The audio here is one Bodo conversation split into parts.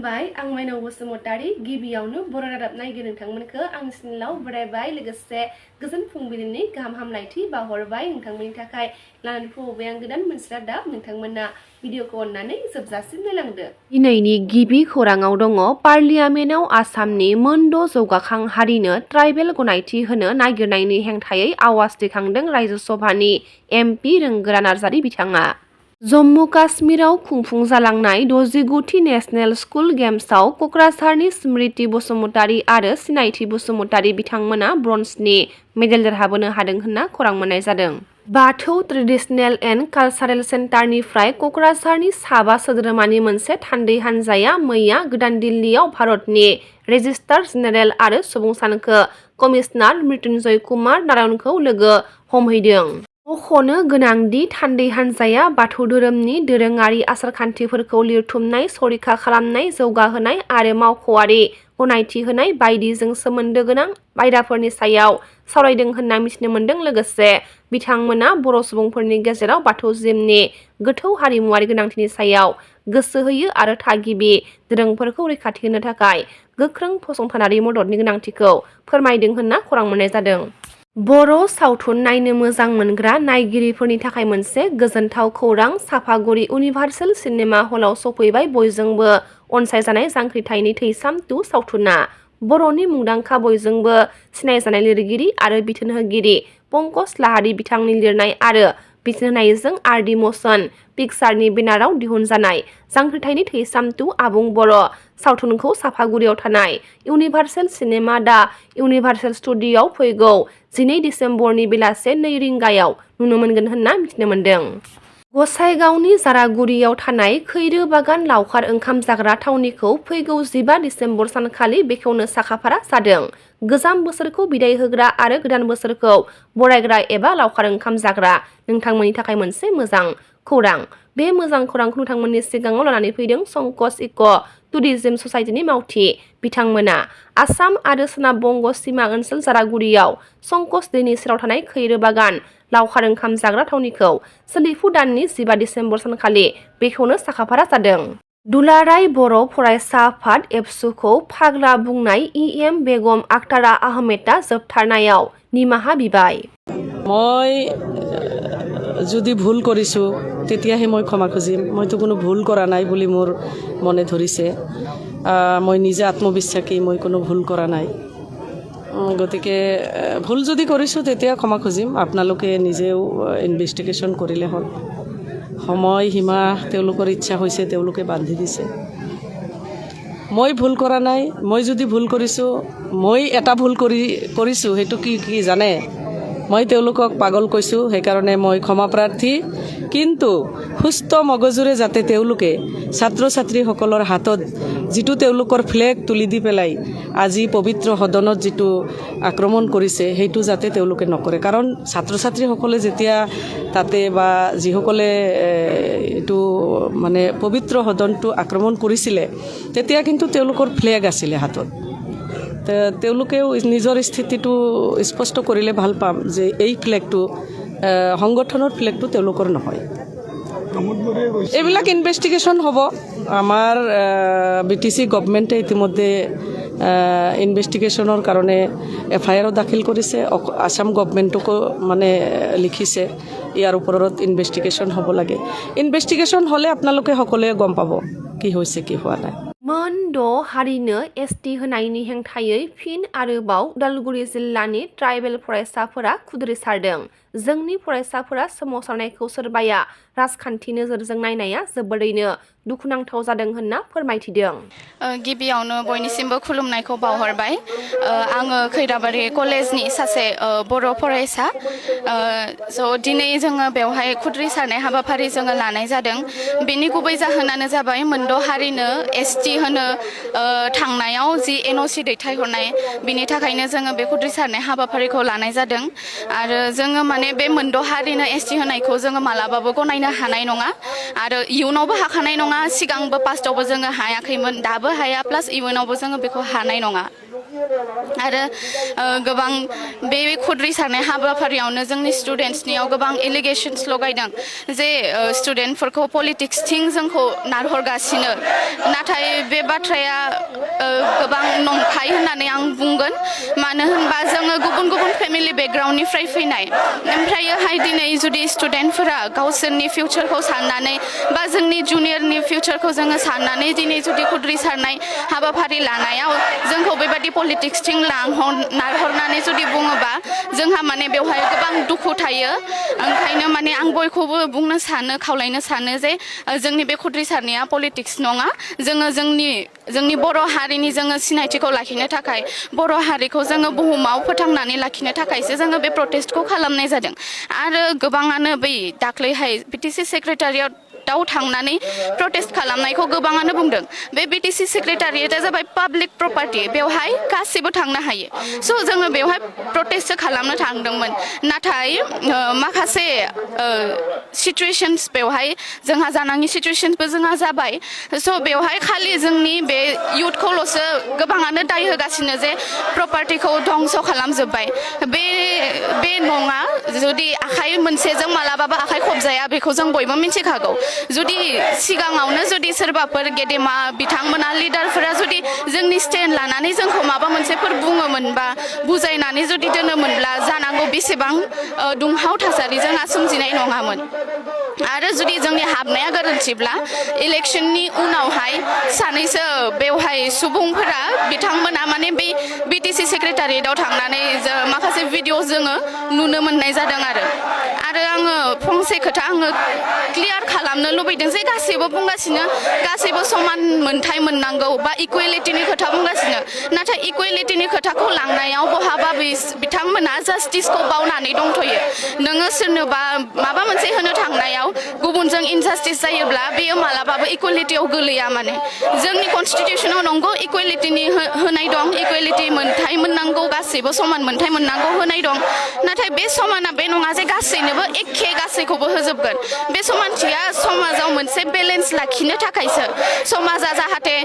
खुलुमबाय आं माइनाव बसुमतारी गिबियावनो बर' रादाब नायगिरि नोंथांमोनखौ आंनि चेनेलाव बरायबाय लोगोसे गोजोन फुंबिलिनि गाहाम हामलायथि बावहरबाय नोंथांमोननि थाखाय लानानै फैबाय आं गोदान मोनसे रादाब नोंथांमोना भिडिअखौ अननानै जोबजासिम नायलांदो। दिनैनि गिबि खौराङाव दङ पार्लियामेन्टआव आसामनि मोनद' जौगाखां हारिनो ट्राइबेल गनायथि होनो नागिरनायनि हेंथायै आवाज दैखांदों रायजो सभानि एमपि रोंगोरा नार्जारि बिथाङा। जम्मु काश्मीराव खुंफुंजालांनाय 69थि नेशनेल स्कुल गेम्सआव क'क्राझारनि स्मृति बसुमतारी आरो सिनायथि बसुमतारी बिथांमोना ब्रन्जनि मेडेल देरहाबोनो हादों होनना खौरां मोननाय जादों। बाथौ ट्रेडिशनेल एन्ड कालचारेल सेन्टारनिफ्राय क'क्राझारनि साबा सोद्रोमानि मोनसे थान्दै हान्जाया मैया गोदान दिल्लीयाव भारतनि रेजिस्ट्रार जेनेरेल आरो सुबुं सानखो कमिशनार मृत्युन्जय कुमार नारायणखौ लोगो हमहैदों। मख'नो गोनांदि थान्दै हान्जाया बाथौ धोरोमनि दोरोङारि आसारखान्थिफोरखौ लिरथुमनाय, संरैखा खालामनाय, जौगाहोनाय आरो मावख'आरि गनायथि होनाय बायदिजों सोमोन्दो गोनां आयदाफोरनि सायाव सावरायदों होनना मिथिनो मोन्दों। लोगोसे बिथांमोना बर' सुबुंफोरनि गेजेराव बाथौ सिबिनायनि गोथौ हारिमुआरि गोनांथिनि सायाव गोसो होयो आरो थागिबि दोरोंफोरखौ रैखाथि होनो थाखाय गोख्रों फसंथानारि मददनि गोनांथिखौ फोरमायदों होनना खौरां मोननाय जादों। बर' सावथुन नायनो मोजां मोनग्रा नायगिरिफोरनि थाखाय मोनसे गोजोनथाव खौरां। सापागुरि इउनिभार्सेल सिनेमा हलाव सफैबाय बयजोंबो अनसायजानाय जांख्रिथायनि थैसाम 2 सावथुना। बर'नि मुंदांखा बयजोंबो सिनायजानाय लिरगिरि आरो बिथोन होगिरि पंकज लाहारी बिथांनि लिरनाय आरो बिथोन होनायजों आरडि मशन पिक्चारनि बेनाराव दिहुनजानाय जांख्रिथायनि थैसाम 2 आबुं बर' सावथुनखौ सापागुरियाव थानाय इउनिभार्सेल सिनेमा दा इउनिभार्सेल स्टुडिय'आव फैगौ 12 दिसेम्बरनि बेलासे 2 रिंगायाव नुनो मोनगोन होनना मिथिनो मोन्दों। गसाइगावनि जारागुरियाव थानाय खैरो बागान लावखार ओंखाम जाग्रा थावनिखौ फैगौ 15 दिसेम्बर सानखालि बेखेवनो साखाफारा जादों। गोजाम बोसोरखौ बिदाय होग्रा आरो गोदान बोसोरखौ बरायग्रा एबा लावखार ओंखाम जाग्रा नोंथांमोननि थाखाय मोनसे मोजां खौरां। बे मोजां खौरांखौ नोंथांमोननि सिगाङाव लानानै फैदों संकस इक' टुरिज्म ससाइटिनि मावथि बिथांमोना। आसाम आरो सोनाब बंग सिमा ओनसोल जारागुरियाव संकस दैनि सेराव थानाय खैरो बागान लावखार ओंखाम जाग्रा थावनिखौ सोलिफु दाननि 15 दिसेम्बर सानखालि बेखेवनो साखाफारा जादों। दुलाराय बर' फरायसा आफाद एबसुखौ फाग्ला बुंनाय इएम बेगम आखतारा आहमेदा जोबथारनायाव निमाहा बिबाय। মই যদি ভুল কৰিছোঁ তেতিয়াহে মই ক্ষমা খুজিম। মইতো কোনো ভুল কৰা নাই বুলি মোৰ মনে ধৰিছে। মই নিজে আত্মবিশ্বাসী, মই কোনো ভুল কৰা নাই। গতিকে ভুল যদি কৰিছোঁ তেতিয়া ক্ষমা খুজিম। আপোনালোকে নিজেও ইনভেষ্টিগেশ্যন কৰিলে হ'ল। সময় সীমা তেওঁলোকৰ ইচ্ছা হৈছে, তেওঁলোকে বান্ধি দিছে। মই ভুল কৰা নাই। মই যদি ভুল কৰিছোঁ, মই এটা ভুল কৰিছোঁ সেইটো কি জানে? মই তেওঁলোকক পাগল কৈছোঁ, সেইকাৰণে মই ক্ষমাপ্ৰাৰ্থী। কিন্তু সুস্থ মগজুৰে যাতে তেওঁলোকে ছাত্ৰ ছাত্ৰীসকলৰ হাতত যিটো তেওঁলোকৰ ফ্লেগ তুলি দি পেলাই আজি পবিত্ৰ সদনত যিটো আক্ৰমণ কৰিছে সেইটো যাতে তেওঁলোকে নকৰে। কাৰণ ছাত্ৰ ছাত্ৰীসকলে যেতিয়া তাতে বা যিসকলে এইটো মানে পবিত্ৰ সদনটো আক্ৰমণ কৰিছিলে তেতিয়া কিন্তু তেওঁলোকৰ ফ্লেগ আছিলে হাতত। তেওঁলোকেও নিজৰ স্থিতিটো স্পষ্ট কৰিলে ভাল পাম যে এই ফ্লেগটো সংগঠনৰ ফ্লেগটো তেওঁলোকৰ নহয়। এইবিলাক ইনভেষ্টিগেশ্যন হ'ব। আমাৰ BTC গভৰ্ণমেণ্টে ইতিমধ্যে ইনভেষ্টিগেশ্যনৰ কাৰণে FIR দাখিল কৰিছে। আসাম গভৰ্ণমেণ্টকো মানে লিখিছে ইয়াৰ ওপৰত ইনভেষ্টিগেশ্যন হ'ব লাগে। ইনভেষ্টিগেশ্যন হ'লে আপোনালোকে সকলোৱে গম পাব কি হৈছে কি হোৱা নাই। मोनद' हारिनो ST होनायनि हेंथायै फिन आरोबाव उदालगुरि जिल्लानि ट्राइबेल फरायसाफोरा खुद्रिसारदों। जोंनि फरायसाफोरा सोमावसारनायखौ सोरबाया राजखान्थि नोजोरजों नायनाया जोबोरैनो दुखुनांथाव जादों होनना फोरमायथिदों। गिबियावनो बयनिसिमबो खुलुमनायखौ बावहरबाय। आङो खैराबारि कलेजनि सासे बर' फरायसा। दिनै जोङो बेवहाय खुद्रिसारनाय हाबाफारि जोङो लानाय जादों। बेनि गुबै जाहोनानो जाबाय मोनद' हारिनो ST होनो थांनायाव जि NOC दैथायहरनाय, बिनि थाखायनो जोङो बे खुद्रिसारनाय हाबाफारिखौ लानाय जादों। आरो जोङो माने बे मोनद' हारिनो ST होनायखौ जोङो मालाबाबो गनायनो हानाय नङा आरो इयुनावबो हाखानाय नङा। सिगांबो पास्टआवबो जोङो हायाखैमोन, दाबो हाया, प्लास इयुनावबो जोङो बेखौ हानाय नङा। आरो गोबां बे खुद्रि सारनाय हाबाफारियावनो जोंनि स्टुडेन्टसनियाव गोबां एलिगेशन्स लगायदों जे स्टुडेन्टफोरखौ पलिटिक्सथिं जोंखौ नारहरगासिनो नाथाय बे बाथ्राया गोबां नंखाय होननानै आं बुंगोन मानो होनबा जोङो गुबुन गुबुन फेमिलि बेकग्राउन्डनिफ्राय फैनाय ओमफ्रायोहाय दिनै जुदि स्टुडेन्टफोरा गावसोरनि फिउचारखौ साननानै बा जोंनि जुनियरनि फिउचारखौ जोङो साननानै दिनै जुदि खुद्रि सारनाय हाबाफारि लानायाव जोंखौ बेबादि पलिटिक्सथिं नारहरनानै जुदि बुङोबा जोंहा माने बेवहाय गोबां दुखु थायो ओंखायनो माने आं बयखौबो बुंनो सानो खावलायनो सानो जे जोंनि बे खुद्रि सारनाया पलिटिक्स नङा जोङो जोंनि बर' हारिनि जोङो सिनायथिखौ लाखिनो थाखाय बर' हारिखौ जोङो बुहुमाव फोथांनानै लाखिनो थाखायसो जोङो बे प्रटेस्टखौ खालामनाय जादों आरो गोबाङानो बै दाख्लैहाय बिटिसि सेक्रेटारियेटआव थांनानै प्रटेस्ट खालामनायखौ गोबाङानो बुंदों बे बिटिसि सेक्रेटारियेटआ जाबाय पाब्लिक प्रपार्टि बेवहाय गासिबो थांनो हायो स' जोङो बेवहाय प्रटेस्टसो खालामनो थांदोंमोन नाथाय माखासे सिचुवेशन्स बेवहाय जोंहा जानाङि सिचुवेशन्सबो जोंहा जाबाय स' बेवहाय खालि जोंनि बे इयुथखौल'सो गोबाङानो दाय होगासिनो जे प्रपार्टिखौ धंस' खालामजोब्बाय बे नङा जुदि आखाइ मोनसेजों मालाबाबो आखाइ खबजाया बेखौ जों बयबो मिथिखागौ जुदि सिगाङावनो जुदि सोरबाफोर गेदेमा बिथांमोना लिडारफोरा जुदि जोंनि स्टेन्ड लानानै जोंखौ माबा मोनसेफोर बुङोमोनबा बुजायनानै जुदि दोनोमोनब्ला जानांगौ बेसेबां दुंहाव थासारि जोंहा सोमजिनाय नङामोन आरो जुदि जोंनि हाबनाया गोरोन्थिब्ला इलेक्शननि उनावहाय सानैसो बेवहाय सुबुंफोरा बिथांमोना माने बे बिटिसि सेक्रेटारियेटआव थांनानै माखासे भिडिअ जोङो नुनो मोननाय जादों आरो आङो फंसे खोथा आङो क्लियार खालामनो लुबैदों जे गासैबो बुंगासिनो गासैबो समान मोनथाय मोननांगौ बा इकुवेलिटिनि खोथा बुंगासिनो नाथाय इकुवेलिटिनि खोथाखौ लांनायाव बहाबा बिथांमोना जास्टिसखौ बावनानै दंथ'यो नोङो सोरनोबा माबा मोनसे होनो थांनायाव गुबुनजों इनजास्टिस जायोब्ला बेयो मालाबाबो इकुवेलिटियाव गोलैया माने जोंनि कनस्टिटिउसनाव नंगौ इकुवेलिटिनि होनाय दं इकुवेलिटि मोनथाय मोननांगौ गासैबो समान मोनथाय मोननांगौ होनाय दं नाथाय बे समाना बे नङा जे गासैनोबो एखे गासैखौबो होजोबगोन बे समानथिया समाजाव मोनसे बेलेन्स लाखिनो थाखायसो समाजा जाहाथे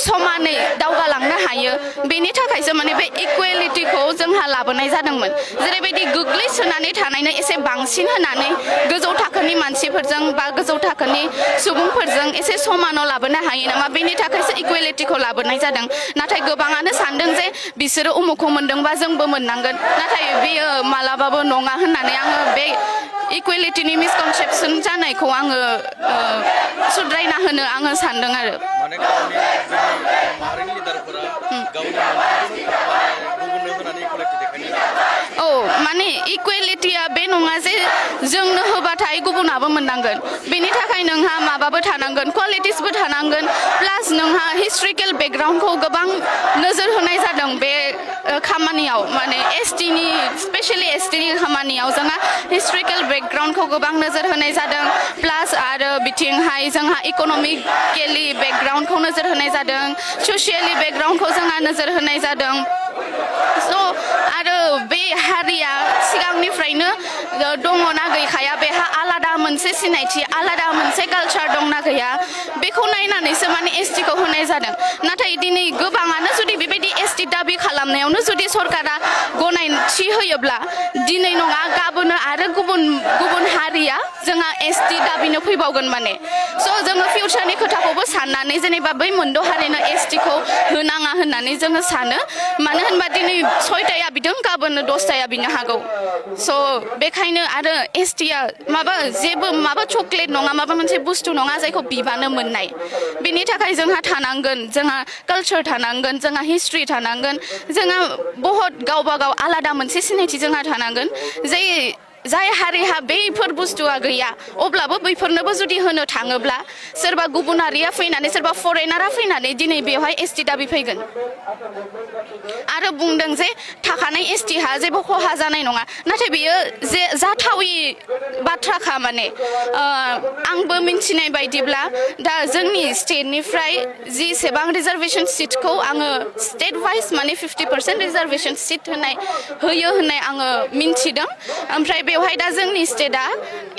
समानै दावगालांनो हायो बेनि थाखायसो माने बे इकुवेलिटिखौ जोंहा लाबोनाय जादोंमोन जेरैबायदि गोग्लैसोनानै थानायनो एसे बांसिन होनानै गोजौ थाखोनि मानसिफोरजों बा गोजौ थाखोनि सुबुंफोरजों एसे समानाव लाबोनो हायो नामा बेनि थाखायसो इकुवेलिटिखौ लाबोनाय जादों नाथाय गोबाङानो सानदों जे बिसोरो उमुखौ मोनदोंबा जोंबो मोननांगोन नाथाय बेयो मालाबाबो नङा होननानै आङो बे इकुवेलिटिनि मिसकनसेपसन जानायखौ आङो सुद्रायना होनो आङो सानदों आरो औ माने इकुवेलिटिया बे नङा जे जोंनो होबाथाय गुबुनाबो मोननांगोन बेनि थाखाय नोंहा माबाबो थानांगोन क्वालिटिसबो थानांगोन प्लास नोंहा हिस्ट्रिकेल बेकग्राउन्डखौ गोबां नोजोर होनाय जादों बे खामानियाव माने एसटिनि स्पेशेलि एसटिनि खामानियाव जोंहा हिस्ट्रिकेल बेकग्राउन्डखौ गोबां नोजोर होनाय जादों प्लास आरो बिथिंहाय जोंहा इक'नमिकेलि बेकग्राउन्डखौ नोजोर होनाय जादों ससियेलि बेकग्राउन्डखौ जोंहा नोजोर होनाय जादों स' आरो बे हारिया सिगांनिफ्रायनो दङना गैखाया बेहा आलादा मोनसे सिनायथि आलादा मोनसे कालचार दंना गैया बेखौ नायनानैसो माने एसटिखौ होनाय जादों नाथाय दिनै गोबाङानो जुदि बेबायदि एसटि दाबि खालामनायावनो जुदि सरकारा गनायथि होयोब्ला दिनै नङा गाबोनो आरो गुबुन हारिया जोंहा एसटि दाबिनो फैबावगोन माने स' जोङो फिउचारनि खोथाखौबो साननानै जेनेबा बै मोनद' हारिनो एसटिखौ होनाङा होननानै जोङो सानो मानो होनबा दिनै 6थाया बिदों गाबोन 10थाया बिनो हागौ स' बेखायनो आरो एसटिया जेबो माबा चक्लेट नङा माबा मोनसे बुस्थु नङा जायखौ बिबानो मोननाय बेनि थाखाय जोंहा थानांगोन जोंहा कालचार थानांगोन जोंहा हिस्ट्रि थानांगोन जोंहा बहुत गावबा गाव आलादा मोनसे सिनायथि जोंहा थानांगोन जाय हारिहा बैफोर बुस्थुआ गैया अब्लाबो बैफोरनोबो जुदि होनो थाङोब्ला सोरबा गुबुनारिया फैनानै सोरबा फरेनारा फैनानै दिनै बेवहाय एसटि दाबि फैगोन आरो बुंदों जे थाखानाय एसटिहा जेबो खहा जानाय नङा नाथाय बेयो जे जाथावि बाथ्राखा माने आंबो मिन्थिनाय बायदिब्ला दा जोंनि स्टेटनिफ्राय जिसेबां रिजार्भेसन सिटखौ आङो स्टेट वाइज माने 50% रिजार्भेसन सिट होयो होननाय आङो मिन्थिदों ओमफ्राय बेवहाय दा जोंनि स्टेटआ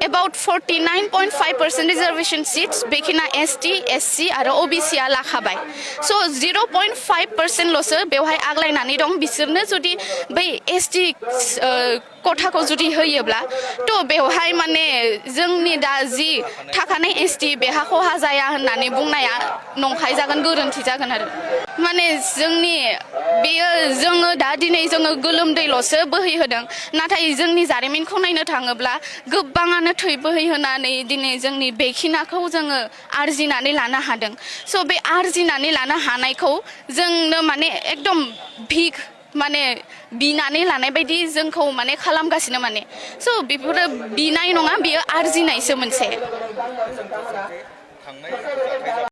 एबाउट 49.5% रिजार्वेशन सिट्स बेखिना एसटी एससी आरो ओबीसी आ लाखाबाय स' 0.5% ल'सो बेवहाय आग्लायनानै दं बिसोरनो जुदि बै एसटी खथाखौ जुदि होयोब्ला थ' बेवहाय माने जोंनि दा जि थाखानाय एसटी बेहा खहा जाया होननानै बुंनाया नंखाय जागोन गोरोन्थि जागोन आरो माने जोंनि बेयो जोङो दा दिनै जोङो गोलोमदैल'सो बोहैहोदों नाथाय जोंनि जारिमिनखौ नायनो थाङोब्ला गोबाङानो थै बोहैहोनानै दिनै जोंनि बेखिनाखौ जोङो आरजिनानै लानो हादों स' बे आरजिनानै लानो हानायखौ जोंनो माने एकदम भिक माने बिनानै लानाय बायदि जोंखौ माने खालामगासिनो माने स' बेफोरो बिनाय नङा बियो आरजिनायसो मोनसे